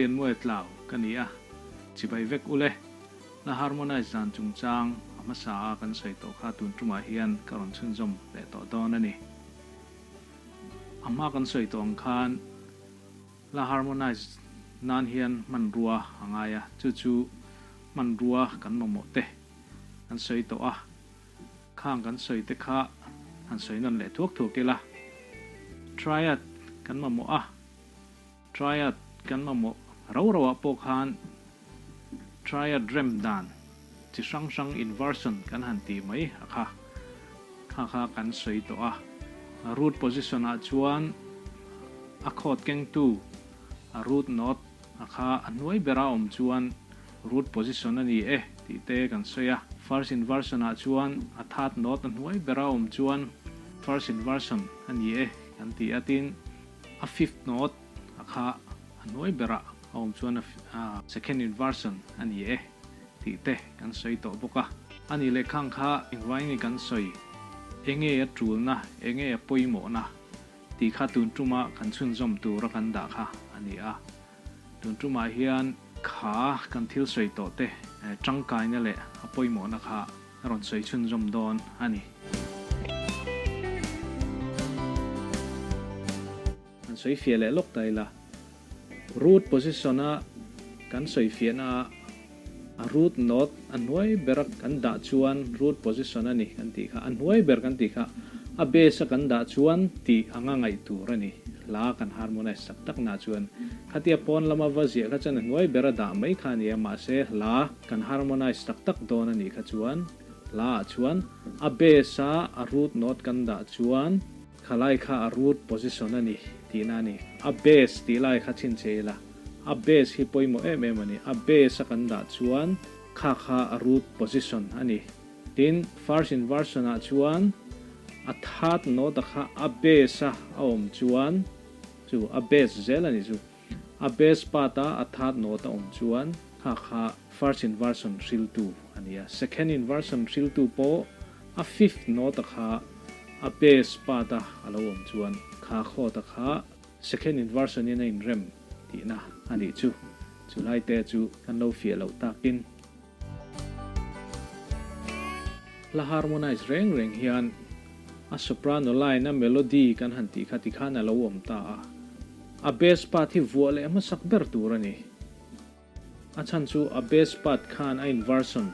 Lallianmawia Tlau ka ni a, chibai vek ule. La harmonize dan chungchang a hmasa a kan sawi tawh kha tun tumah hian ka rawn chhunzawm leh tawh dawn a ni. A hma kan sawi tawh ang khan la harmonize nan hian hmanrua a ngai a, chu chu hmanrua kan mamawh te kan sawi tawh a, khang kan sawi te kha han sawi nawn leh thuak thuak ila. Triad kan mamawh a. Triad kan mamawh rau rauah pawh khan Triad rem dan chi hrang hrang inversion kan han ti mai a kha kha kha kan sawi tawh a. Root position ah chuan a chord kengtu a root note a kha a hnuai bera awm chuan root position a ni e tih te kan sawi a. First inversion ah chuan a third note a hnuai bera awm chuan first inversion a ni e kan ti a tin A fifth note a kha a hnuai berah a awm chuan a second inversion a ni e tih te kan sawi tawh bawk a. A nih leh khang kha engvangin nge kan sawi, enge a tulna, enge a pawimawhna tih kha tun tuma kan chhunzawm tura kan dah kha a ni a. Tun tumah hian kha kan thil sawi tawh te tangkaina leh a pawimawhna kha a rawn sawi chhunzawm dawn a ni. Kan sawi fiah leh lawk ta ila, root position a kan sawi fiahna ah a root note a hnuai ber a kan dah chuan root position a ni kan tih kha, a hnuai ber kan tih kha a base a kan dah chuan tih anga ngaih tur a ni. Hla kan harmonize tak tak nah chuan khatia pawn lama va ziah kha chuan a hnuai ber a dah mai kha a ni a, mahse hla kan harmonize tak tak dawn a nih kha chuan hla ah chuan a base a a root note kan dah chuan Khalai kha a root position a ni tihna a ni. A base tih lai kha chhinchhe ila, a base hi pawimawh em em a ni. A base a kan dah chuan kha kha a root position a ni. Tin, first inversion ah chuan a third note a kha a base a a awm chuan chu a base zel a ni chu. A base part a a third note a awm chuan kha kha first inversion hriltu a ni a. Second inversion hriltu pawh a fifth note a kha a base part a a lo awm chuan kha chord a kha second inversion in a inrem tihna a nih chu. Chulai te chu kan lo fiah loh takin. Hla harmonize reng reng hian a soprano line a melody kan han tih kha tikhan a lo awm ta a, a bass part hi vuah leh hmasak ber tur a ni. A chhan chu a bass part khan a inversion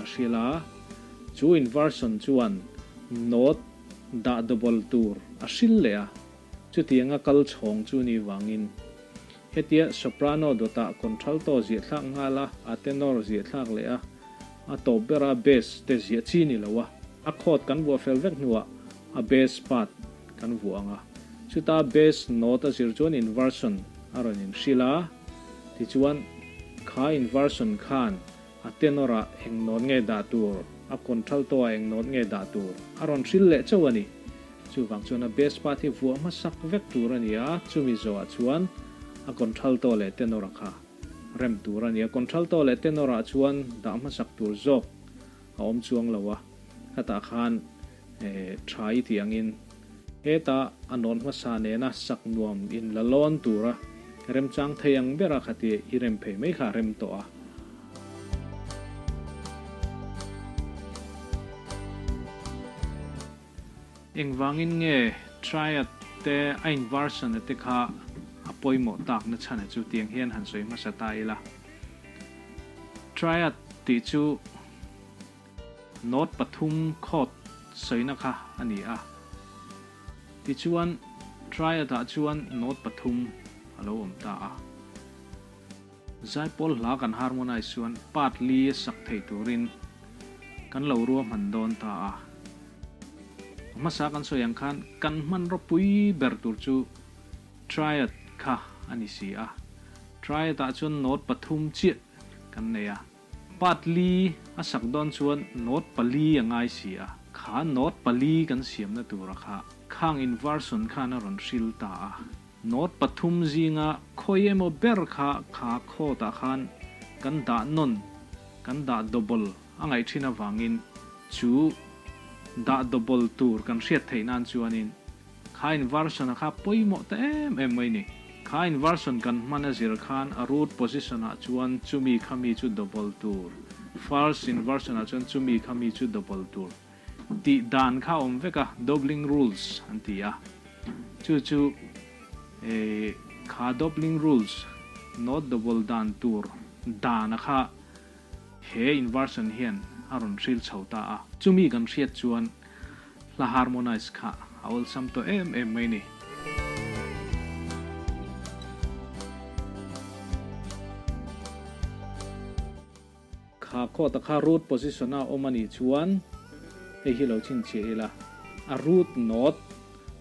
a hrilh a, chu inversion chuan note dah double tur a hrilh leh a, chutianga kal chhawng chu ni vangin Hetia soprano dawtah contralto ziah thlak nghal a, a tenor ziah thlak leh a, a tawp bera bass te ziah chi ni lo a, a chord kan vuah fel vek hnuah a bass part kan vuah ang a. Chuta bass note a zir chuan inversion a rawn inhrilh a, tichuan kha inversion khan a tenor ah eng note nge dah tur, a contralto ah eng note nge dah tur a rawn hrilh leh chauh a ni. Chuvang chuan a bass part hi vuah hmasak vek tur a ni a, chumi zawhah chuan a contralto leh tenor a kha rem tur a ni a. Contralto leh tenor ah chuan dah hmasak tur zawk a awm chuang lo a, khatah khan tha i tih angin heta a nawn hmasa nena sak nuam in la lawn tura remchang thei ang bera khati i rem phei mai kha a rem tawh a. Engvangin nge Triad te a inversion a te kha a pawimawh takna chhan a chu tiang hian han sawi hmasa ta ila. Triad tih chu note pathum chord sawina kha a ni a. Tichuan Triad ah chuan note pathum a lo awm ta a. Zaipawl hla kan harmonize chuan part li sak thei turin kan lo ruahman dawn ta a. A hmasa kan sawi ang khan kan hmanraw pui ber tur chu triad kha a ni si a. Triad ah chuan note pathum chiah kan nei a. Part li a sak dawn chuan note pali a ngai si a. Kha note pali kan siamna tura kha khang inversion khan a rawn hril ta a. Note pathum zinga khawi emaw ber kha kha khawtah khan kan dah nawn, kan dah double a ngaih thin avangin chu dah double tur kan hriat theih nan chuanin kha inversion-a kha pawimawh ta em em mai ni. Kha inversion kan hman a zir khan a root position ah chuan chumi khami chu double tur, first inversion ah chuan chumi khami chu double tur tih dan kha a awm vek a, doubling rules an ti a. Chu chu kha doubling rules, note double dan tur dan a kha he inversion hian a rawn hril chho ta a. Chumi kan hriat chuan hla harmonize kha a awlsam tawh em em mai ni. Kha chord a kha root position a awm a nih chuan hei hi lo chhinchhiah ila, a root note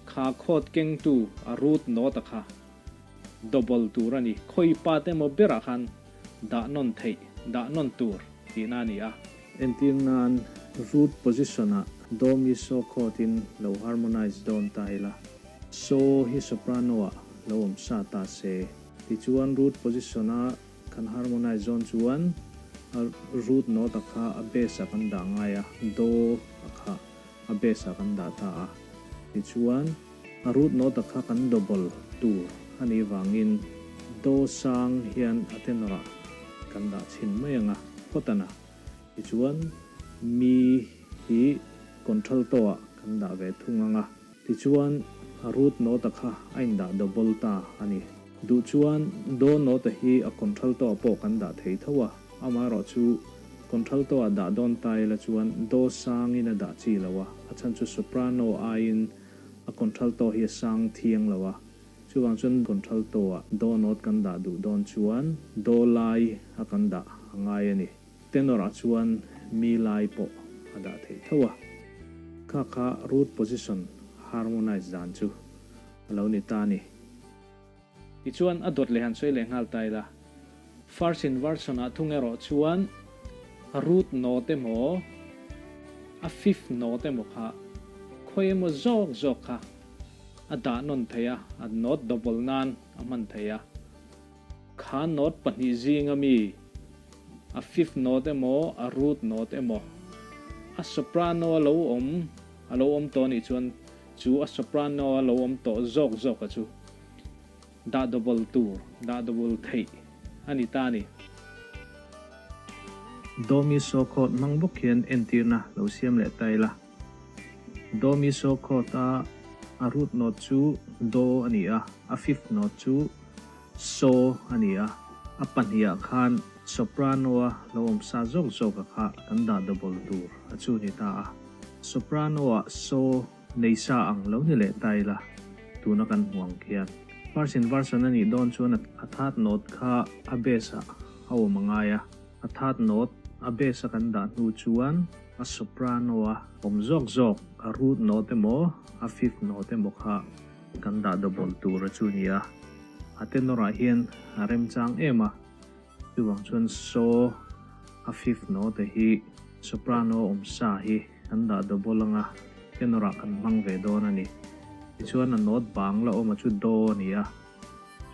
kha chord kengtu a root note a kha double tur a ni. Khawi part emaw berah khan dah nawn theih, dah nawn tur tihna a ni a. Entir nan root position ah do mi so chord in lo harmonize dawn ta ila, so hi soprano ah lo awm sa ta se. Tichuan root position a kan harmonize dawn chuan a root note a kha a bass ah kan dah ngai a, do a kha a bass ah kan dah ta a. Tichuan a root note a kha kan double tur a nih vangin do sang hian a tenor ah kan dah chhin mai ang a, phawt a na. Tichuan, mi hi contralto ah kan dah ve thung ang a. Tichuan, a root note-a kha a indah double ta a ni. Duh chuan do note-a hi a contralto ah pawh kan dah thei tho a, amaherawh chu contralto ah dah dawn ta ila chuan do sangin a dah chi lo a, a chhan chu soprano aiin a contralto hi a sang thiang lo a. Chuvang chuan contralto ah do note kan dah duh dawn chuan do lai a kan dah a ngai a ni. Tenor ah chuan mi lai pawh a dah theih tho a. Kha kha root position harmonize dan chu a lo ni ta a ni. Tichuan a dawt leh han sawi leh nghal ta ila. First inversion ah thung erawh chuan a root note emaw a fifth note emaw kha khawi emaw zawk zawk kha a dah nawn thei a, a note double nan a hman thei a. Kha note pahnih zinga mi, a fifth note emaw, a root note emaw, a soprano a lo awm, a lo awm tawh anih chuan chu a soprano a lo awm tawh zawk zawka chu dah double tur, dah double theih a ni ta a ni. Do mi so chord hmang bawk hian entirna lo siam leh ta ila. Do mi so chord a a root note chu do a ni a, a fifth note chu So a ni a, a pahnihah khan soprano-a lo awm sa zawk zawka kha kan dah double tur a chu ni ta a. Soprano-ah so nei sa ang lo ni leh ta ila, tuna kan hmu ang khian. First inversion a nih dawn chuan a third note kha a bass-ah a awm a ngai a, a third note a bass-a kan dah hnu chuan a soprano-a awm zawk zawk, a root note emaw a fifth note emaw kha Kan dah double tur a chu ni a, a tenor ah hian a remchang em a, chuvang chuan so a fifth note hi soprano awm sa hi kan dah double anga tenor ah kan hmang ve dawn a ni. Tichuan a note bang la awm a chu do a ni a,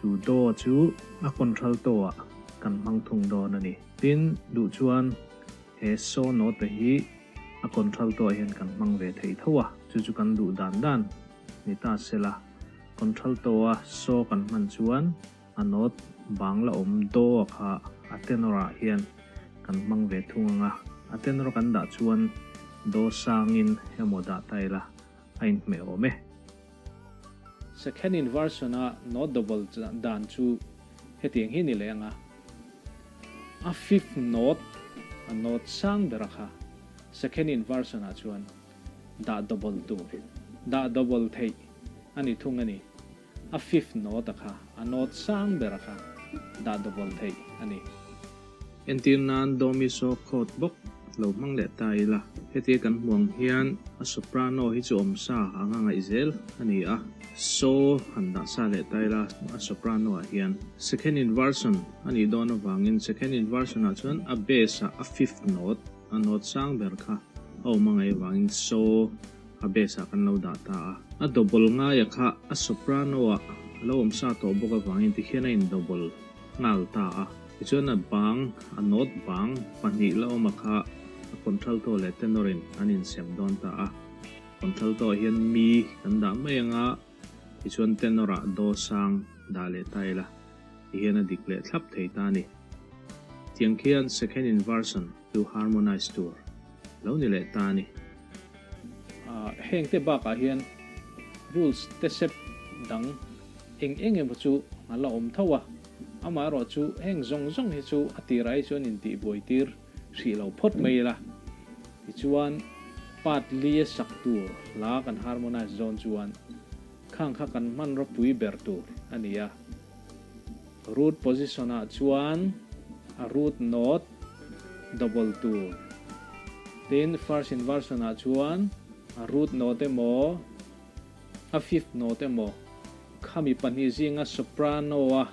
chu do chu a contralto ah kan hmang thung dawn a ni. Tin, duh chuan he so note hi a contralto ah hian kan hmang ve thei tho a, chu chu kan duh dan dan. Ni ta sela, contralto a so kan hman chuan a note bang la awm do a kha a tenor ah hian kan hmang ve thung ang a, a tenor kan dah chuan do sangin emaw dah ta ila a inhmeh awm e. Second inversion a note double dan chu hetiang hi ni leh ang a, a fifth note a note sang ber a kha second inversion ah chuan dah double tur, dah double theih a ni thung a ni. A fifth note a kha, a note sang ber a kha dah double theih a ni. Entir nan do mi so chord bawk lo hmang leh ta ila, hetia kan hmu ang hian a soprano hi chu awm sa anga ngaih zel a ni a, so han dah sa leh ta ila a soprano ah hian second inversion a nih dawn avangin second inversion ah chuan a bass ah a fifth note A note sang ber kha a awm a ngaih vangin so a bass ah kan lo dah ta a. A double ngaia kha a soprano ah a lo awm sa tawh bawk avangin tikhian a in double nghal ta a. Tichuan a bang, a note bang pahnih la awm a kha a contralto leh tenor in an insem dawn ta a. Contralto ah hian mi kan dah mai anga tichuan tenor ah do sang. dah leh ta ila, tihian a dik leh thlap thei ta a ni. Tiang khian second inversion chu harmonize tur lo ni leh ta a ni. Hengte bakah hian rules te sep dang eng eng emaw chu a la awm tho a, amaherawh chu heng zawng zawng hi chu a tirah hi chuan intihbuai tir hrih lo phawt mai ila. Tichuan part li a sak tur hla kan harmonize zawn chuan khang kha kan hmanraw pui ber tur a ni a. Root position ah chuan a root note double tur. Tin, first inversion ah chuan a root note emaw a fifth note emaw khami pahnih zinga soprano a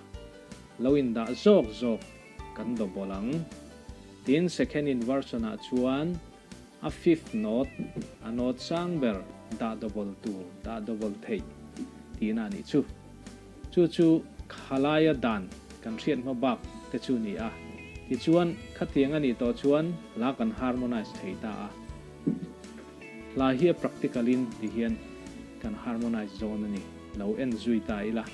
lo indah zawk zawk kan double ang. Tin, second inversion ah chuan a fifth note, a note sang ber dah double tur, dah double theih tihna a nih chu. Chu chu khalaia dan kan hriat hma bak te chu ni a. Tichuan, khatiang a nih tawh chuan hla kan harmonize thei ta a. Hla hi a practical in ti hian kan harmonize zawn a ni. Lo en zui ta ila.